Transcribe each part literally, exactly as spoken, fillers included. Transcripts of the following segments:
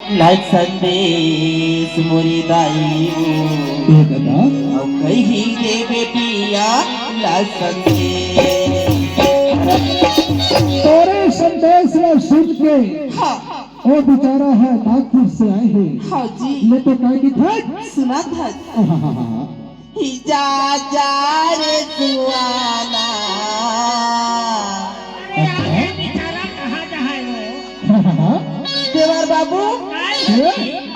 ला संदेश मोरी दाई हो। ए दादा। अउ कही दे बेटिया ला संदेश। तोरे संदेश ला सुन के हाँ। वो बेचारा है नागपुर से आए हैं। हाँ जी। ले तो काय की था? सुना था। आहाहा। जा जा रे सुहाना। अरे यार, ये बेचारा कहाँ जा है वो? देवर बाबू, काय?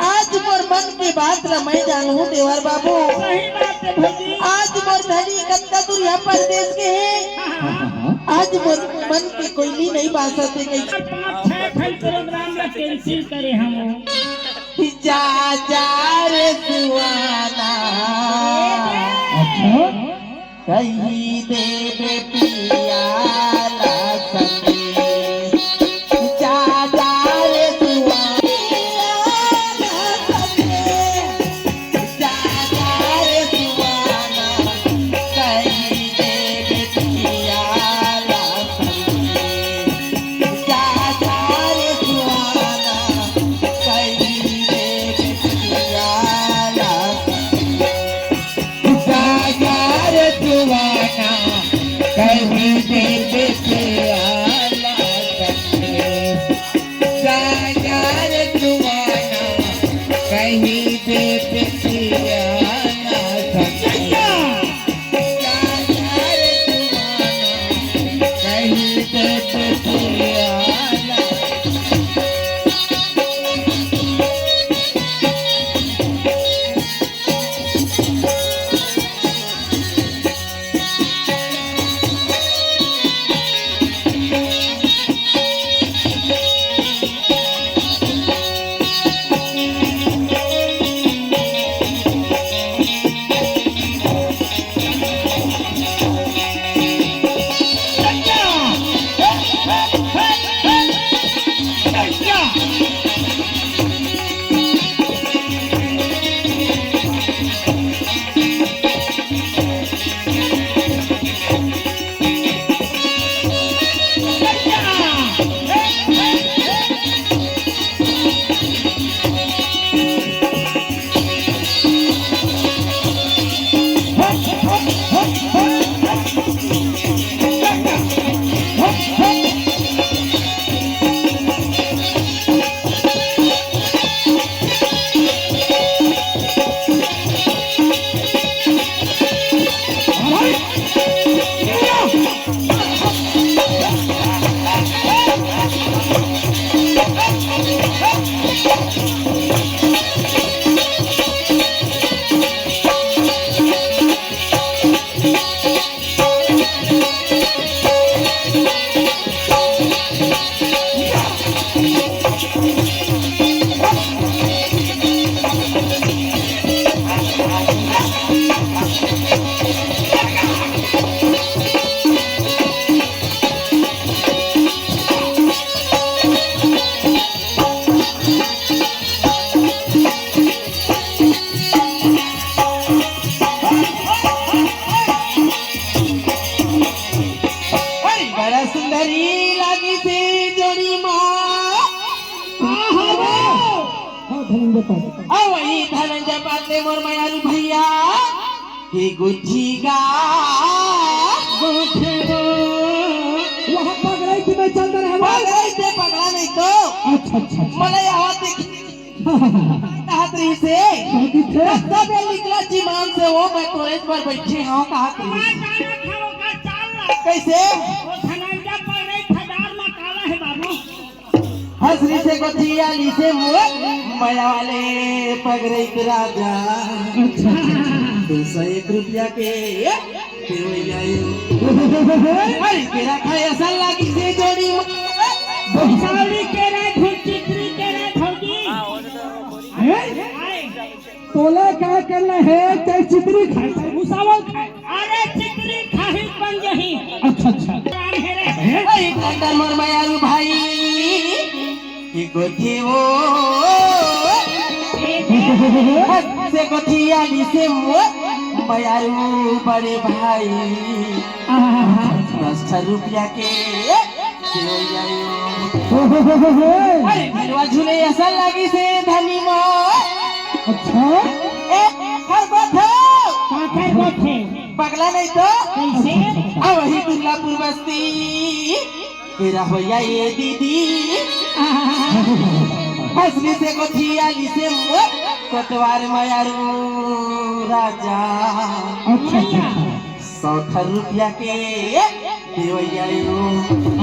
आज मोर मन के बात ल मैं जानहूँ देवर बाबू। सही बात है भौजी। आज मोर धनी कतका दूर यहाँ परदेश के है। हाँ, हाँ। आज मोर मन के कोयली नहीं बासत है कहीं। पाँच छह ठन प्रोग्राम ला कैंसिल करे हम। जा जा रे सुहाना। अच्छा। कही दे बेटिया ला संदेश। जा जा रे सुहाना। जा जा रे सुहाना। कही दे बेटिया ला संदेश। जा जा रे सुहाना। कही दे बेटिया ला जा जा रे सुहाना, कही दे बेटिया ला संदेश। जा जा रे सुहाना, कही दे बेटिया ला संदेश। जा जा रे सुहाना, कही दे बेटिया ला बड़ा सुंदरी लागी से जोड़ी माँ। हाँ, धनंजय पांडे। अउ वही धनंजय पांडे मोर मयालू भैया के गुठी गा। गुठी गा। वहाँ पगड़ाई थी, मैं चल रहा हूँ। पगड़ाई थे, पगड़ा नहीं तो। अच्छा, अच्छा, अच्छा। मला यहाँ देखी। कहत रही से। कहत रही से। तब ये निकला जीमान से वो मैं कॉलेज पर बैठे हाँ कहत रही से। कैसे? वो धनंजय पगड़ाई खदार में काला है बाबू। हंस रही से गोठिया ली से मोर मया वाले पगड़ाई के राजा। अच्छा, अच्छा, अच्छा। दो सौ एक रुपया के अरे, तेरा खाए असल लागी से जोड़ी मा। भौसावली के रे, धुन चित्री के रे, भौजी। हैं? आए। तोला का करना है, चाहे चित्री खाए, चाहे भुसावल खाए। अरे, चित्री खाही बन जही। अच्छा, अच्छा। काम है रे। हैं? अरे, डॉक्टर मोर मयारू भाई। की गोठी वो। से गोठिया ली से मोर मयारू बड़े भाई। आहा। दस हजार रुपया के सेवई आयो। हो, हो, हो, हो, हो। अरे, ढेलवा झूले असन लागिस हे धनी मा। अच्छा। ए, खरगोश हो। का खरगोश हे? पगला नहीं तो। कैसे? आ वही दुर्गापुर बस्ती। तेरा होया ये दीदी। हंसली से गोठिया ली से मोर कोटवार मयारू राजा। अच्छा, अच्छा, अच्छा। सौ ठन रुपया के देवैया रू।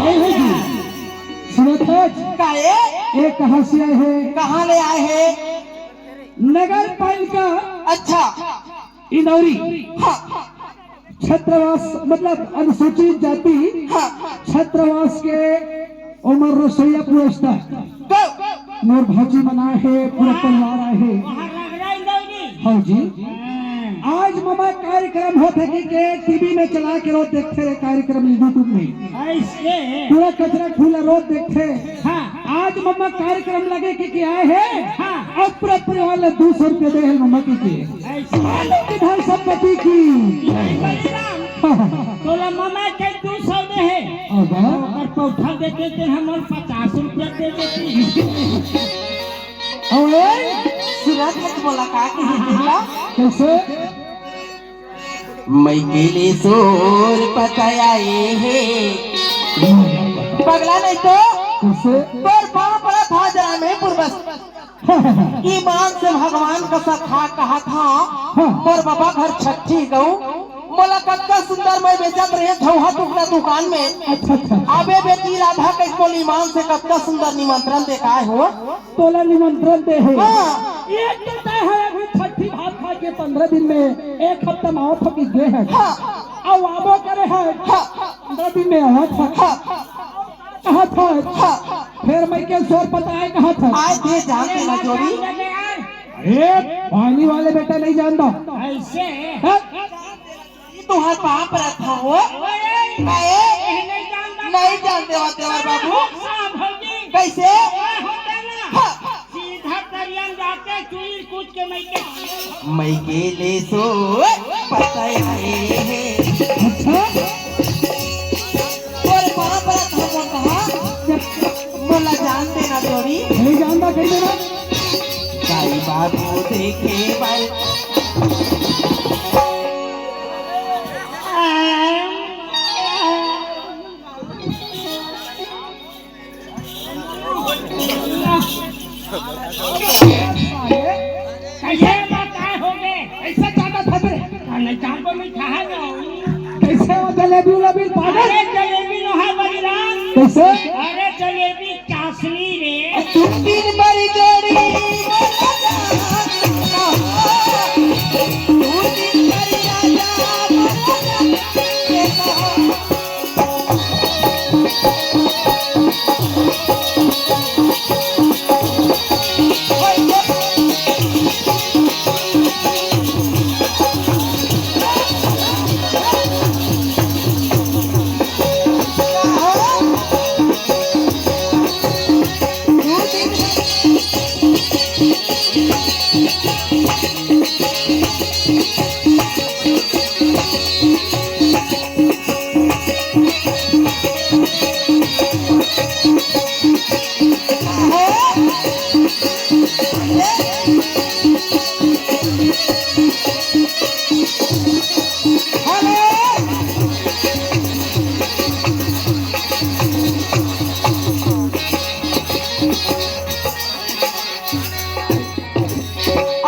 आए हो जी। सुनत हच? काहे? ये कहाँ से आए हैं? कहाँ ले आए हैं? नगर पालिका अच्छा। इंदौरी। हाँ। छात्रावास, मतलब अनुसूचित जाति हाँ। छात्रावास के ओमर रसोईया पुरस्कार। गो। मोर भौजी मन आए हे, पूरा हाँ। परिवार आए हे। वहाँ रगड़ा इंदौरी। हाँ जी। हाँ। आज ममा कार्यक्रम होत हे कि के टीवी में चला के रोज देखथे रे कार्यक्रम YouTube में। ऐसे। पूरा कचरा खुला रोज देखथे। हाँ। आज ममा कार्यक्रम लगे कि के आए हे। हाँ। अउ पूरा परिवार ला दू सौ रुपया दे हे ममा कि के। ऐसे। मालिक विधान संपत्ति की। जय बलिराम। तोला ममा के दू सौ दे हे। अबा। ओकर पौधा देते ते हमन पचास रुपया दे देती। अबे। सुरत मत बोला का के देते ला। कैसे? मैं के ले सोर पताया हे। पगला नहीं तो। कैसे? तोर पाँव पड़ा था जरा में पूर्वज। ईमान से भगवान का सखा कहा था, हाँ। मोर बाबा घर छठी गऊ, मोला कतका सुंदर मैं बेचत रहे झौहा टुकड़ा दुकान में। अच्छा, अच्छा, अच्छा। अबे बेटी राधा कह मोला ईमान से कतका सुंदर निमंत्रण दे काय हो। तोला निमंत्रण दे हे। हाँ। एक तो तय है अभी छठी भात खा के पंद्रह दिन में, एक हफ्ता में आवत हो कि गे है। हाँ। अब आबो करे है। हाँ। पंद्रह दिन में आवत है। हाँ। कहा था। हाँ। फिर मैं के सोर पताए कहा था। आज ये जानते ना जोड़ी। अरे, पानी वाले बेटा नहीं जानता। ऐसे। हाँ? ये तुहार पाँव परत हँव। ओए, काहे? ये नहीं जानता। नहीं जानते हो देवर बाबू। हाँ, भौजी। कैसे? ये होता ना। हाँ। सीधा तरिया में जाके चुरी कूद के मइके। मइके ले सो पताए हे। अच्छा। तोर पाँव परत हँव कहा। मोला जानते ना जोड़ी। नहीं जानता, कही देना। काई बाबू देखे बाई। कैसे बात आए हो गए? कैसे चाहता था बे? नहीं, चार को नहीं कहा ना। कैसे हो जलेबी उलेबी पागल? अरे जलेबी नो है बलिराम। कैसे? अरे जलेबी चाशनी रे। दू तीन बारी जोड़ी बोला जा, दू तीन बारी राजा बोला जा, ये तो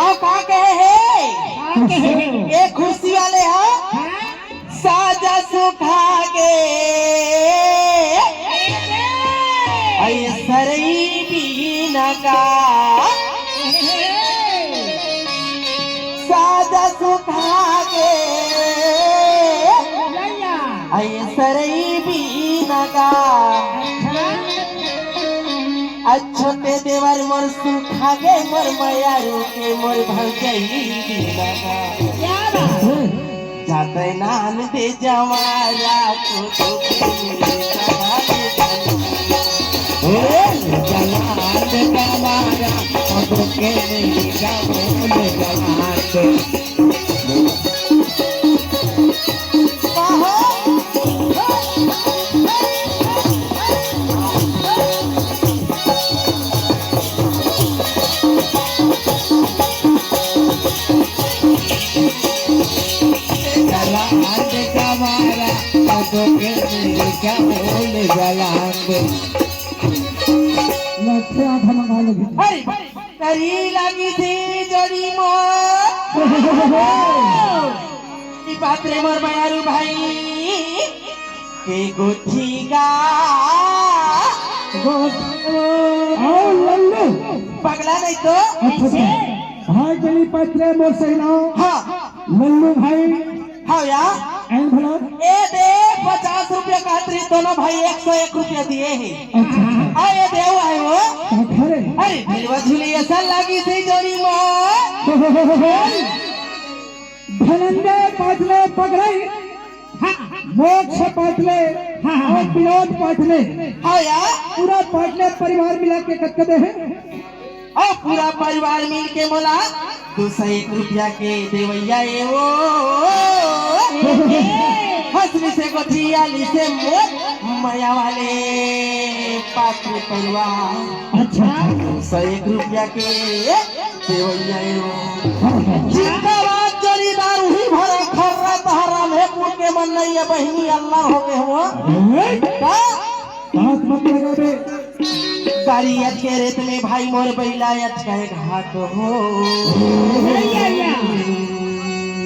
अउ का कहे हे? का कहे हे? ए कुर्सी वाले हा? हाँ? साजा सुखा गे, ऐ सरई बीना का। साजा सुखा गे, ऐ सरई बीना का। अच्छा। छोटे देवर मोर सुखा गे, मोर मयारू के मोर भौजाई बीना का। क्या बात है? जाते नान दे जवारा को तो के मेरे सहारे जाना। ओ, जवान दे जवारा को तो के मेरे सहारे जवान। क्या बोले गलांग। लट्ठे आधा मंगा ले भी। अरे, तरी लागी थी जोड़ी मो। ई बात रे मोर बयारू भाई। के गोठी गा। गोठ-, आओ लल्लू। पगला नहीं तो। अच्छा, अच्छा। भाई चली पत्रे मोर सही नाव। हाँ। लल्लू भाई। हाँ या। एन भला। ए दे, पचास रुपया कहत रही, दोनों भाई एक सौ एक रुपया दिए हैं। अच्छा, अच्छा। आ, ए देव है वो। का खरे? अरे, दिलवा झुली ऐसा लागी थी जोड़ी मो। धनंजय पाटले पगड़ई, हाँ। मोक्ष पाटले हाँ, हाँ, और हाँ। विनोद पाटले। हाँ यार। पूरा पाटले परिवार मिला के कतका दे है? और पूरा परिवार मिल के मोला दो सौ एक रुपया के देवैया ए वो। हंसली से गोठियाली से मोर मया वाले पाटले परिवार। अच्छा। दो सौ एक रुपया के देवैया ए वो। जिंदाबाद जोड़ीदार, उही भरा खर्रा तहरा में पुर के मन नहीं है, बहिनी अल्लाह हो गए हो। का? हाथ मत लगा बे। गाड़ी अटके रेत में भाई मोर बैला अटके घाट हो।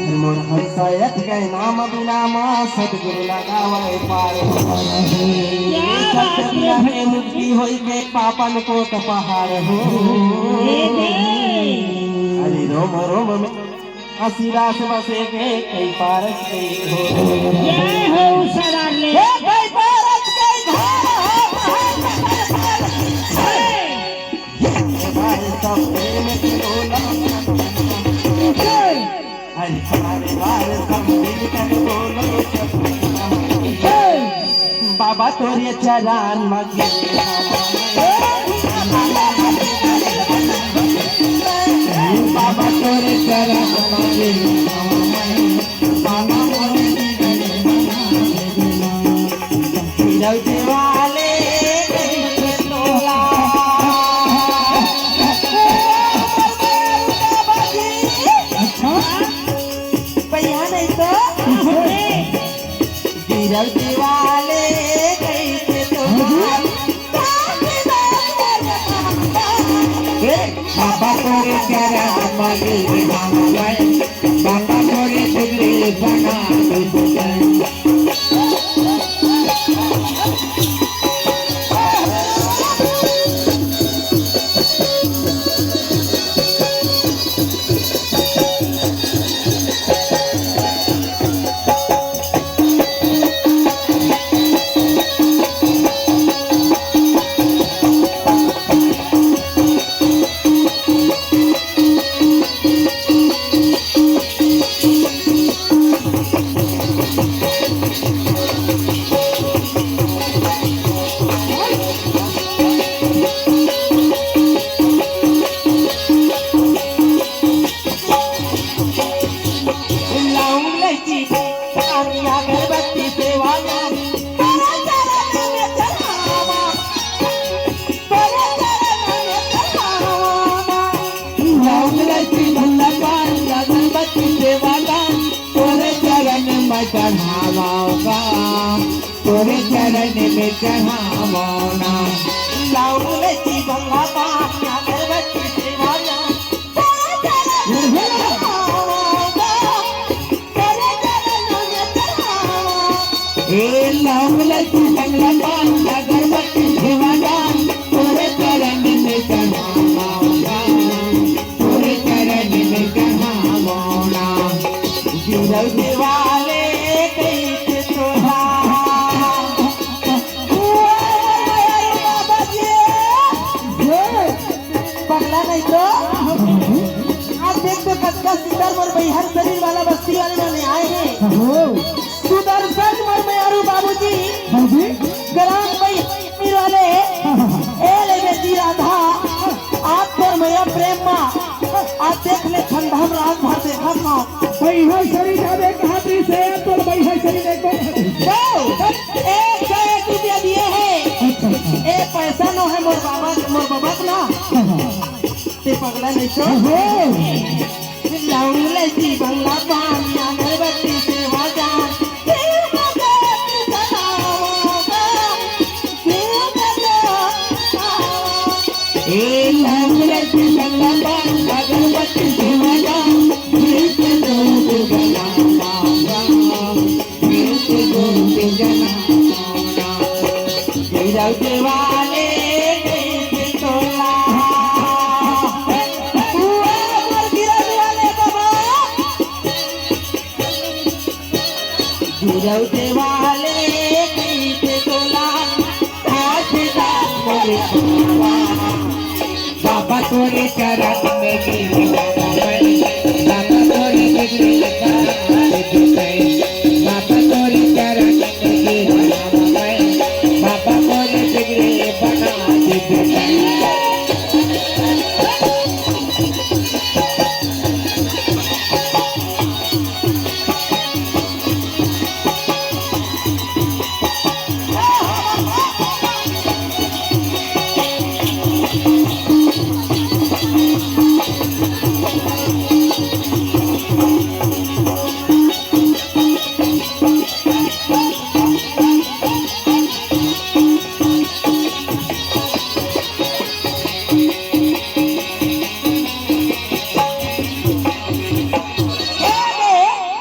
अरे मोर हंसा अटके नाम बिना मा सतगुरु लगावे पार हो। क्या बात है। सत्य बिना के मुक्ति होई के पापन कोट पहाड़ हो। अरे रोम रोम में आशीर्वाद बसे के कई पारस कई हो। जय हो सदार ले। ए कई पारस कई हो। ये बार सब प्रेम की बोला। हमारे बार सब मिलकर बोलो। बाबा तोरे चरण म गिरे हवं। बाबा तोरे चरण म गिरे हवं। बाबा मोरे बिगड़े बना दे ना। गिरौते वाले कहिके तोला। अच्छा। भैया नहीं तो। गिरौती वाले कहिके तो। ए, बाबा तोरे चरण म गिरे हवं, बाबा तोरे बिगड़ी बना दे। लौंग, इलायची, पान, अगरबत्ती, सेवा, तोरे चरण में चढ़ावा, तोरे चरण में चढ़ावा। लौंग, इलायची, भंगा, पान, अगरबत्ती, सेवा, तोरे चरण में चढ़ावा। तोरे चरण में चढ़ावना। लौंग, इलायची, भंगा, पान, अगरबत्ती, सेवा, तोरे चरण में चढ़ावना। तोरे चरण में चढ़ावना। ए लौंग, इलायची, भंगा, पान, अगरबत्ती, सेवा, तोरे चरण में चढ़ावना। तोरे चरण में चढ़ावना। गिरौते वाले कहिके तोला। ओ, अरे बाबा जी। पगला नहीं तो। आप देख तो कतका सुंदर मोर बैहर शरीर वाला बस्ती वाले मन आए हैं। सुदर्शन मोर मयारू बाबूजी। ग्राम बैहर वाले। ए ले बेटी राधा। आप तोर मया प्रेम मा। आप देख ले ठंडा में रात भर देखत ना। बैहर शरीर जाबे कहाँ दी से, तोर बैहर शरीर एक बार। एक सौ एक रुपया दिए हैं। अच्छा, अच्छा। ए पैसा नो है मोर बाबा, मोर बाबा के ना। हाँ, हाँ। ते पगला नहीं तो। लौंग, इलायची, भंगा, पान, अगरबत्ती, सेवा, जान। तेल अगरबत्ती जलावा। लौटे वाले कइसे तोला, आज दास मोरे बाबा, बाबा तोरे चरण में गिर, बाबा तोरे बिगड़े बना दे, बाबा तोरे चरण में गिर, बाबा तोरे बिगड़े बना दे।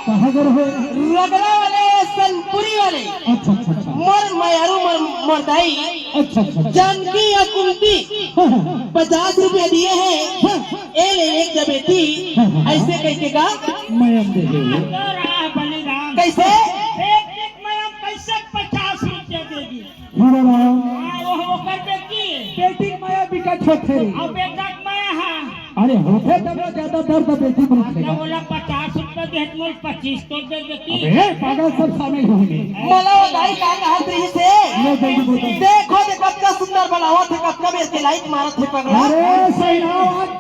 कहाँ कर हो? रगरा वाले, सनपुरी वाले। अच्छा, अच्छा, अच्छा। मोर मयारू, मोर, मोर दाई। अच्छा, अच्छा, अच्छा। जानकी या कुंती हाँ, हाँ, हाँ। पचास रुपया दिए हैं। हाँ। ए ले एक जा बेटी। हाँ, हाँ, हाँ। ऐसे कह के का? मयम दे दे। तो रहा बलिदान। कैसे? एक एक मयम कैसे पचास रुपया देगी? हीरा राम। हाँ, वो, वो कर बेटी। बेटी के मया बिकट होथे। अब बेटा के मया, हाँ। अरे होथे तब ना ज्यादा दर्द बेटी में उठेगा। तो बोला पचास रुपया दे, तो पच्चीस तो दे देती। अबे पागल, सब शामिल होंगे। मोला वो दाई का कहत रही से। लो जल्दी बोलो। देखो दे कतका सुंदर बनावत हे, कतका बेर के लाइट मारत हे पगला। अरे सही ना बात।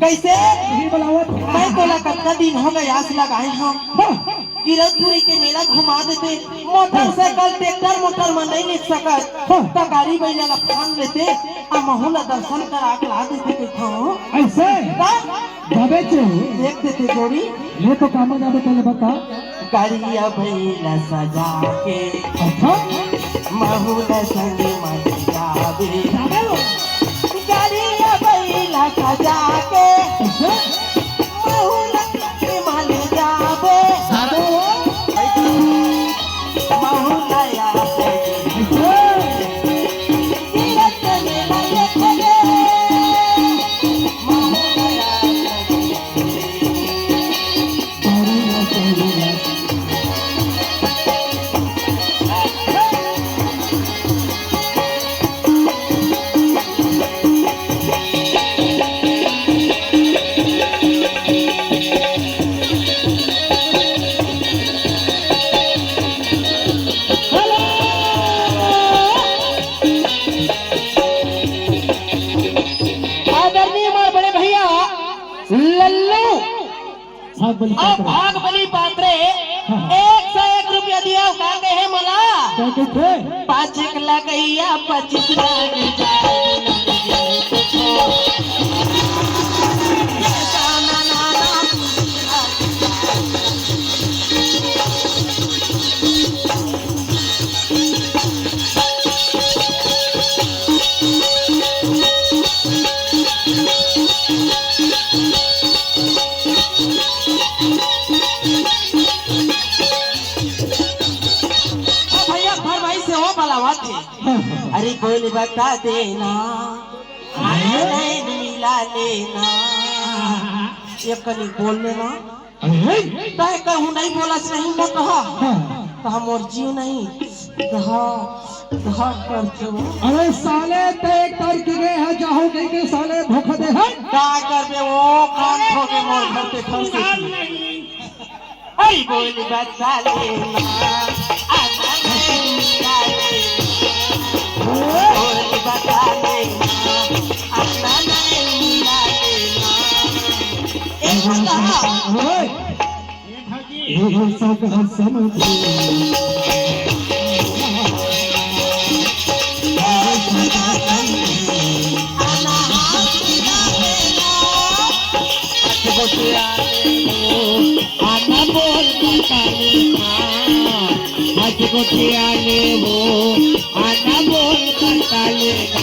कैसे? नहीं बनावत। मैं तोला कतका दिन हो गए आस लगाए हंव। हाँ। गिरौदपुरी के मेला घुमा देते, मोटरसाइकिल, ट्रैक्टर मोटर में नहीं ले सकत, हाँ। त गाड़ी बैला ला फान लेते, आ महू ला दर्शन करा के ला देते देखो। ऐसे? का? जाबे चे? देख देते जोड़ी। ले तो कामा जाबे पहले बता। गाड़िया बैला सजा के। अच्छा? महू ला संग में जाबे। जाबे वो। गाड़िया बैला सजा के। अच्छा? आदरणीय हमारे बड़े भैया लल्लू भाग बलि अउ पात्र। भाग बलि पात्र हाँ, हाँ। एक सौ एक रुपया दिया, का कहे मला? क्या कहते? पाँच एक लगैया, पच्चीस लग जाए। ओ भैया, फरमाइश से वो बलावत हे। अरे बोल बता देना, आना नैन मिला लेना, ये कनी बोल लेना। अरे, तय कहूँ नहीं बोला से नहीं मत कहा। हाँ। कहा मोर जीव नहीं, कहा, कहा कर दो। अरे साले, तय एक तारीख के गए हैं, जाहू कहीं के साले धोखा दे हैं। का करबे वो कान ठोके मोर घर पे खड़ से। आई बोल बता लेना, आना नहीं मिला लेना। बोल बता लेना, आना नहीं मिला लेना। ए बता। ओए। ए सब समझ। आना बोल बता लेना, आज गोटिया ले वो, आना बोल बता लेना।